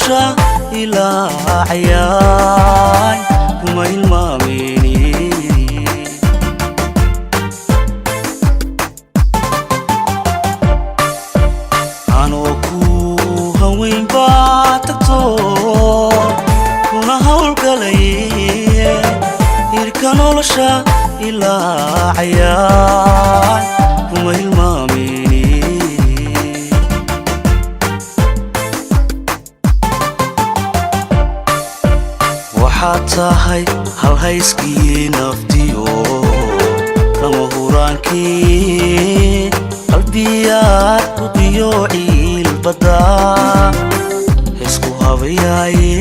Nolosha ilaacayay kuma hilmaameyni. Anoo ku haweyn baa tagto kuna howlgalay hirka nolosha ilaacayay kuma hilmaameyni. Waxaad tahay halhayskii naftiyo lama huraankii qalbiyaad huqiyo ciilbadda heesku habayaaye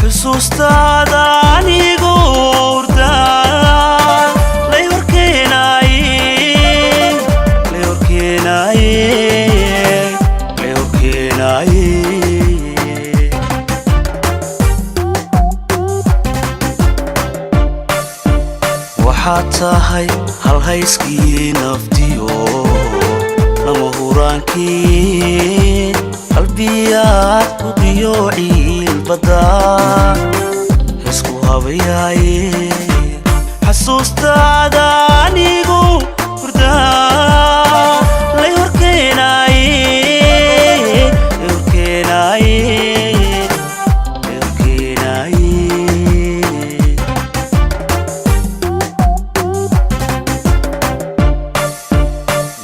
xusuustaada anigu hurda lay horkeenaaye, lay horkeenaaye, lay horkeenaaye. Waxaad tahay halhayskii naftiyo lama huraankii qalbiyaad huqiyo ciilbadda heesku habayaaye xasuustaada anigu hurda lay horkeenaaye, lay horkeenaaye, lay horkeenaaye.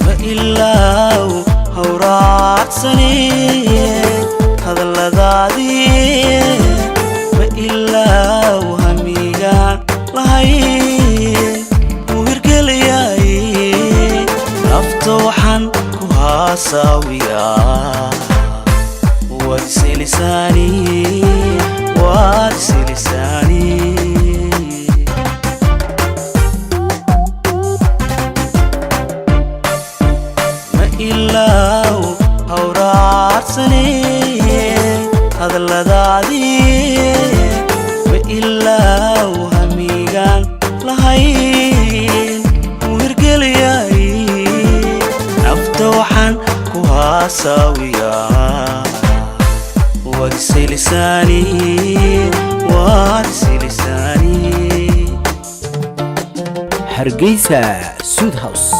Ma ilaaw hawraacsane hadalladaadii, ma ilaaw hamigaan lahayn wuu hirgelayaaye. Nafta waxaan ku haasaawiyaa waad iselisaani, waad iselisaani. Ma ilaaw hawraacsane hadalladaadii, ma ilaaw hamigaan lahayn wuu hirgelayaaye. Nafta waxaan ku haasaawiyaa waad iselisaani, waad iselisaani. Hargeysa Sud House.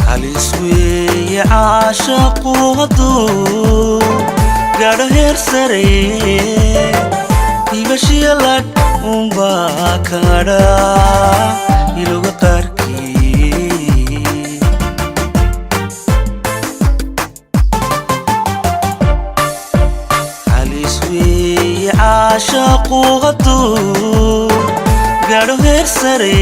Halis weeye caashaqu hadduu gaadho heer sare, hibashiya ladh unbaa kadha iloga qaarkii. Halis weeye caashaqu hadduu gaadho heer sare,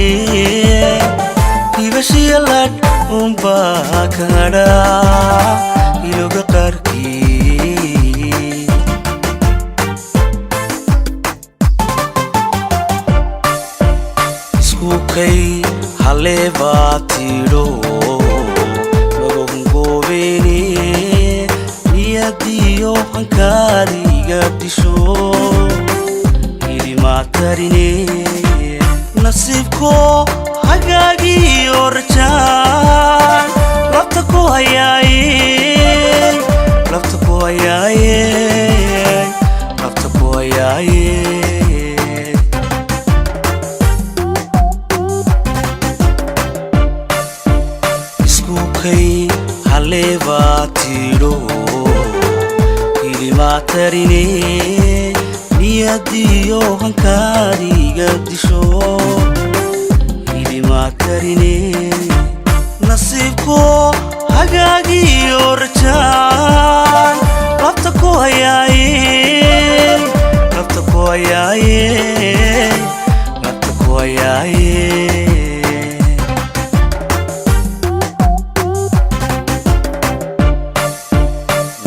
hibashiya ladh unbaa kadha iloga qaarkii. Iskukay haleebaa tidho magahungoobeene niyadiyo hankaadiga disho hilimatarine nasiibko hagaagiyo rajaan labta ku hayaaye, labta ku hayaaye, labta ku hayaaye. Iskukay haleebaa tidho hilimatarine niyadiyo hankaadiga disho hilimatarine nasiibko hagaagiyo rajaan labta ku hayaaye, labta ku hayaaye, labta ku hayaaye.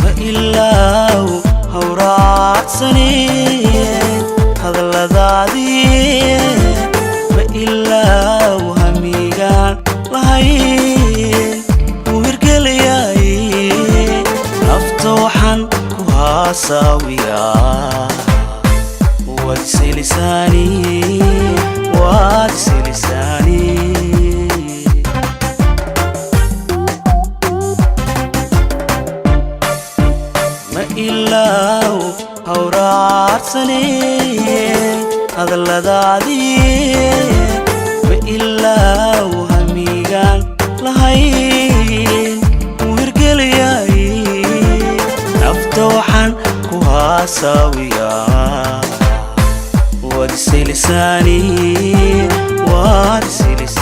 Ma ilaaw hawraacsane hadalladaadii, ma ilaaw hamigaan lahayn wuu hirgelayaaye. haasawiyaa. Waad iselisaani, waad iselisaani. Ma ilaaw hawraadsane hadalladaadii, ma ilaaw hamigaan lahayn uu hirgeliyay. Nafta waxaan ku haasawiyaa. Waad iselisaani, waad iselisaani.